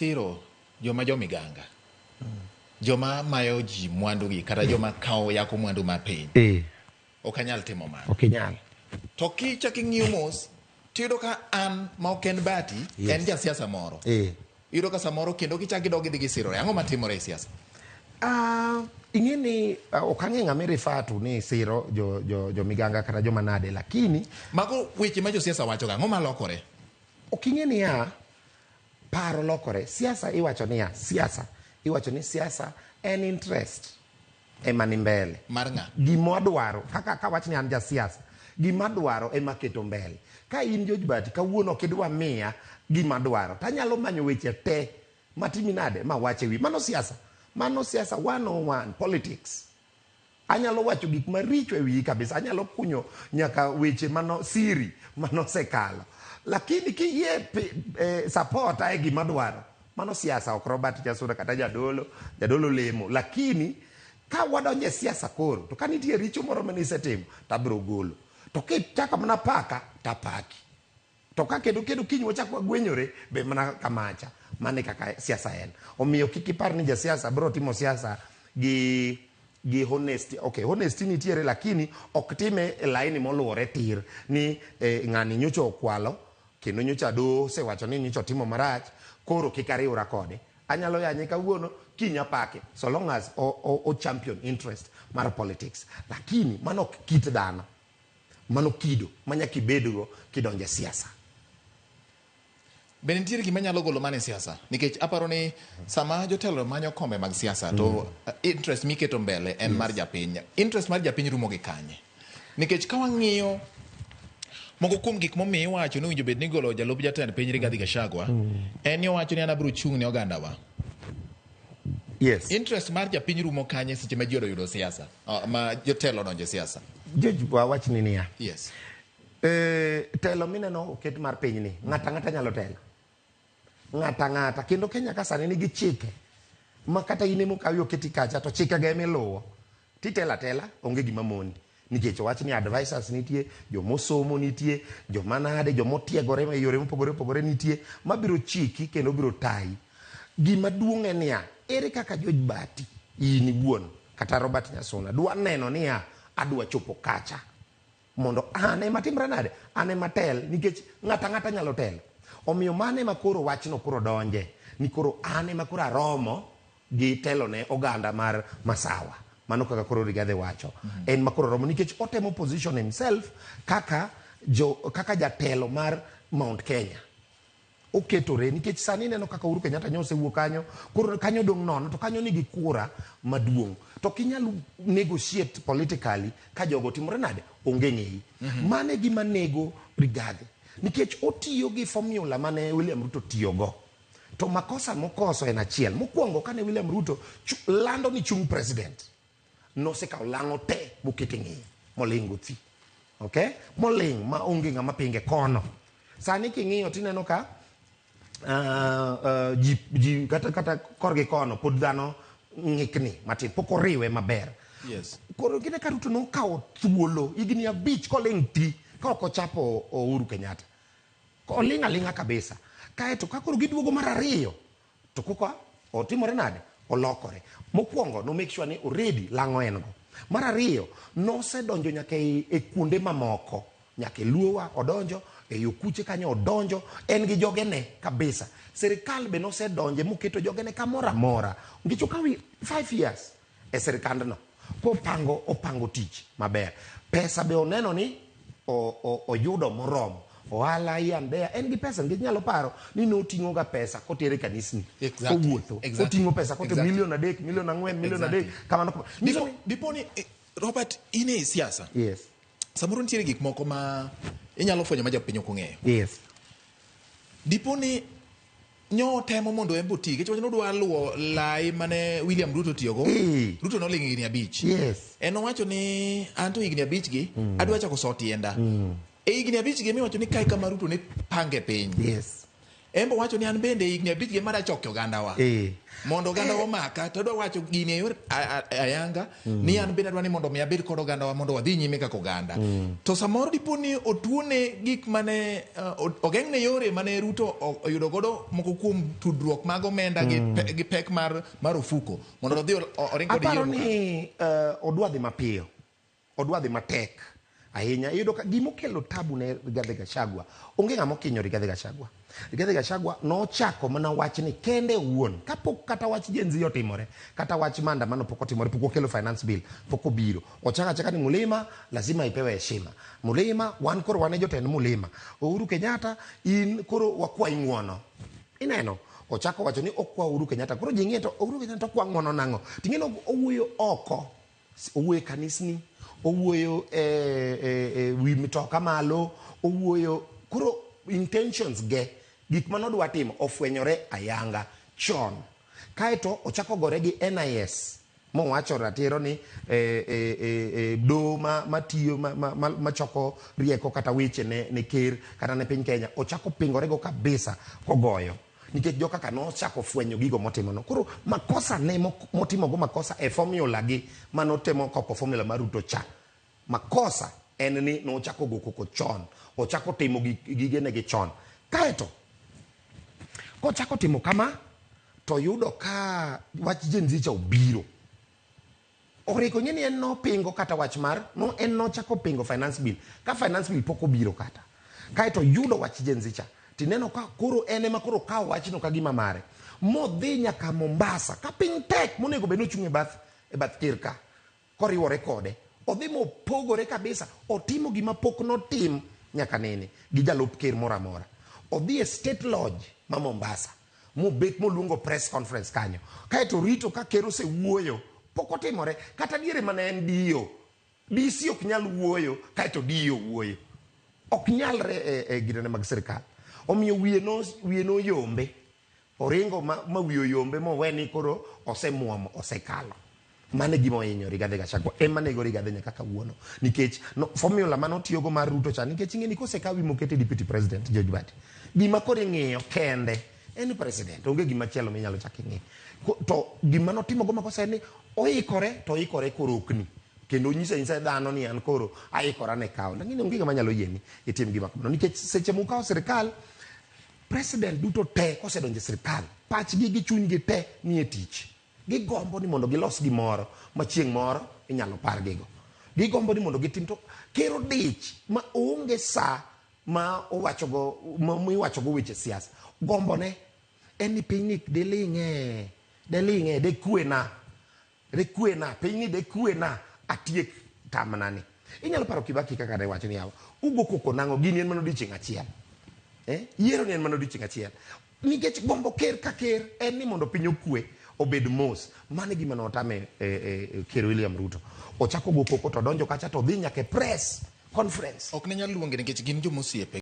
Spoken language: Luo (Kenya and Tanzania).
Siro joma jomiganga, joma mayo ji mwandugi kata joma kawo yako mwandu mar piny. Ok anyal timo mano. Ok inyal. To kichak ing'iyo mos, tiyudo ka an ma ok en Bati, en jasiasa moro. Iyudo ka samoro kendo gichak gidok gidhi gisirore. Ang'o matimore e siasa? Ing'e ni ok ang'e ng'ama i-refer to ni siro jo, jo, jo miganga kata joma nade, lakini Mago weche ma josiasa wachoga, ang'o malokore? Ok ing'e niya, paro lokore. Siasa iwacho niya, siasa iwacho ni siasa en interest ema ni mbele. Mar ng'a? Gima wadwaro, kaka kawach ni an jasiasa, gima adwaro ema aketo mbele. Ka in George Bati, kawuono ok idwa miya gima adwaro, tanyalo manyo weche te matimi nade ma wach e wi. Mano siasa. Mano siasa 101, politics. Anyalo wacho gik maricho e wiyi kabisa. Anyalo kunyo nyaka weche mano siri manosekalo. Lakini kiyie support e gima dwaro, mano siasa ok Robert Nyasuna kata jadolo, jadolo lemo. Lakini ka wadonjo e siasa koro, to ka nitie richo moro mane isetimo, to abiro golo. To kichako mana paka, to apaki. To ka kendo kendo kiny wachak wagwenyore, be mana kamacha. Mano e kaka siasa en. Omiyo kik ipar ni jasiasa biro timo siasa gi honesty. Okay, honesty nitiere lakini ok time e laini moluwore tir ni ng'ani nyocha okwalo kendo nyocha doho osewacho ni nyocha otimo marach, koro kik ariwra kode. Anyalo yanye kawuono, kiny apake, so long as o champion interest mar politics. Lakini mano ok kit dhano. Mano kido ma nyaka ibedgo kidonjo e siasa. Be nitiere gima nyalo golo mano e siasa? Nikech aparo ni sama jotelo manyo kombe mag siasa to interest miketo mbele en mar japiny. Interest mar japiny rumo gi kanye? Nikech ka wang'iyo moko kuom gik momiyo iwacho ni owinjo bed ni igolo jalup jatend piny Rigathi Gachagua, en ni owacho ni an abiro chung' ne ogandawa. Interest mar japiny rumo kanye seche ma ji oyudo siasa, ma jotelo odonjo e siasa? George, wawach ni niya. Telo mineno oket mar piny ni, ng'ato ang'ata nyalo telo. Ng'ato ang'ata. Kendo Kenya ka sani nigi chike ma kata in ema okawi oketi kacha to chikego ema iluwo. Titelo atela, onge gima moni. Nikech owach ni advisors nitie, jomosomo nitie, joma nade, jomotiegore e yore mopogore opogore nitie, mabiro chiki kendo biro tayi. Gima duong' en niya, ere kaka George Bati, in iwuon, kata Robert Nyasuna, dwa neno niya, adwa chopo kacha. Mondo an ema timra nade? An ema tel, nikech ng'ato ang'ata nyalo telo. Omiyo mano ema koro wachno koro donje, ni koro an ema koro aromo gi telo ne oganda mar Masawa. Mano kaka koro Rigathi wacho. En ma koro romo nikech otemo position himself kaka jatelo mar Mount Kenya. Oketore nikech sani ineno kaka Uhuru Kenyatta nyo osewuok kanyo, koro kanyo dong' nono to kanyo nigi kura maduong'. To ok inyal negotiate politically ka jogo timore nade? Onge ng'eyi. Mano e gima nego Rigathi. Nikech otiyo gi formula mane William Ruto tiyogo. To makosa mokoso en achiel. Mokwongo kane William Ruto lando ni chung president, nosekawo lang'o te mokete ng'eye, moling' go thi. Okay? Moling' ma onge ng'ama pinge kono. Sani king'iyo tineno ka ji kata korgi kono pod dhano ng'ikni matin, pok oriwe maber. Koro gine ka Ruto nokawo thuolo higni 5 koling' ti ka ok ochapo Uhuru Kenyatta. Oling' aling'a kabisa. Kaeto ka koro giduogo mar ariyo to koka otimore nade? Olokore. Mokwongo no make sure ni already lang'o en go. Mar ariyo nosedonjo nyaka e kuonde mamoko. Nyaka e Luowa odonjo, e Okuche kanyo odonjo, en gi jogene kabisa. Sirikal be nosedonje moketo jogene kamoro amora. Nikech okawo 5 years e sirikandno kopango opango tich maber. Pesa be oneno ni oyudo moromo. Ohala here and there, en gi pesa nikech nyalo paro ni noting'o ga pesa kotere kanisni. Kowuotho. Oting'o pesa kotere milion 3, milion 4, milion 3, kamano kamano. Dipo ni Robert, in e siasa. Samoro nitiere gik moko ma inyalo fwenyo ma jopiny ok ong'eyo. Dipo ni nyo temo mondo en be oti, nikech wach nodwa luwo lai mane William Ruto otiyogo. Ruto noling' higni 5. En owacho ni an to higni 5 gi, adwa chako so tienda. E higni 5 gi miwacho ni kae kama Ruto ne pange piny. En be owacho ni an bende higni 5 gi mara choke ogandawa. Mondo ogandawa omaka to adwa wacho gini e yor ayanga ni an bende adwa ni mondo mi abed kod ogandawa mondo wadhi nyime kaka oganda. To samoro dipo ni otuone gik mane ogeng'ne yore mane Ruto oyudo godo moko kuom tudruok mag omenda gi pek mar ofuko mondo odhi oring kod Aparo ni odwa dhi mapiyo. Odwa dhi matek ahinya. Iyudo ka gimokelo tabu ne Rigathi Gachagua, onge ng'ama okinyo Rigathi Gachagua. Rigathi Gachagua nochako mana wachni kende owuon kapok kata wach Gen Z otimore, kata wach maandamano pok otimore, pok okelo finance bill, pok obiro. Ochako achaka ni Mulima lazima ipewe heshima. Mulima, wan koro wan e jotend Mulima. Uhuru Kenyatta, in koro wakwayi ng'uono. Ineno? Ochako wacho ni okwa Uhuru Kenyatta. Koro ji ng'iye to Uhuru Kenyatta okwa ng'uono nang'o? Ting'e ni owuoyo oko. Owuoyo e kanisni, owuoyo e wi mtoka malo, owuoyo koro intentions ge gik manodwa timo ofwenyore ayanga chon. Kaeto ochako gore gi NIS mowacho ratiro ni doho matiyo machoko rieko kata weche ne ker kata ne piny Kenya ochako pingorego kabisa kogoyo. Nikech joka ka nochako fwenyo gigo motimono. Koro makosa ne motimogo makosa e formula gi manotemo kopo formula mar Ruto cha. Makosa en ni nochako go koko chon. Ochako timo gigene gi chon. Kaeto, kochako timo kama, to yudo ka wach Gen Z cha obiro. Oriko ng'e ni en nopingo kata wach mar, no, en nochako pingo finance bill. Ka finance bill pok obiro kata. Kaeto yudo wach Gen Z cha. Tineno ka koro en ema koro kawo wachno ka gima mare. Modhi nyaka Mombasa. Ka piny tek monego bed ni ochung' e bath ker ka. Koriwore kode. Odhi mopogore kabisa. Otimo gima pok notim nyaka nene gi jalup ker moro amora. Odhi e State Lodge ma Mombasa. Mobet moluongo press conference kanyo. Kaeto rito ka ker osewuoyo. Pok otimore. Kata diere mane en DO. DC ok nyal wuoyo, kaeto DO wuoyo. Ok nyalre e ginene mag sirkal. Omiyo wiye no yombe. Oringo ma wiye oyombe mowe ni koro osemuomo, osekalo. Mano e gima ohinyo Rigathi Gachagua. Ema nego Rigathi nyaka kawuono. Nikech no, formula mane otiyogo mar Ruto cha, nikech ing'e ni kosekawi mokete deputy president George Badi. Gima koro ing'iyo kende en president, onge gima chielo minyalo chak ing'i. To gima notimogo makosa en ni oikore to oikore korokni. Kendo onyiso anyisa dhano ni an koro aikora ne kawo. Lakini onge gima nyalo yieni itim gima kamano. Nikech seche mukawo sirkal, president duto te kosedonjo e sirkal, pachgi gi chunygi te nie tich. Gigombo ni mondo gilos gimoro ma chieng' moro inyalo pargigo. Gigombo ni mondo gitim to ker odich ma onge sa ma owachogo, ma miwachogo weche siasa. Gombone en ni pinyni deling'e, deling'e, dekwena, dekwena, pinyni dekwena, atiek tamna ni. Inyalo paro Kibaki kaka ne wacho ni yawa, ugo koko nang'o, gini en mana odiochieng' achiel. Yiero ni en mana odiochieng' achiel. Nikech gombo ker ka ker en ni mondo piny okwe, obed mos. Mano e gima notame ker William Ruto. Ochako go koko to donjo kacha to odhi nyaka e press conference. Ok ne nyal luonge nikech gin joma osiepe.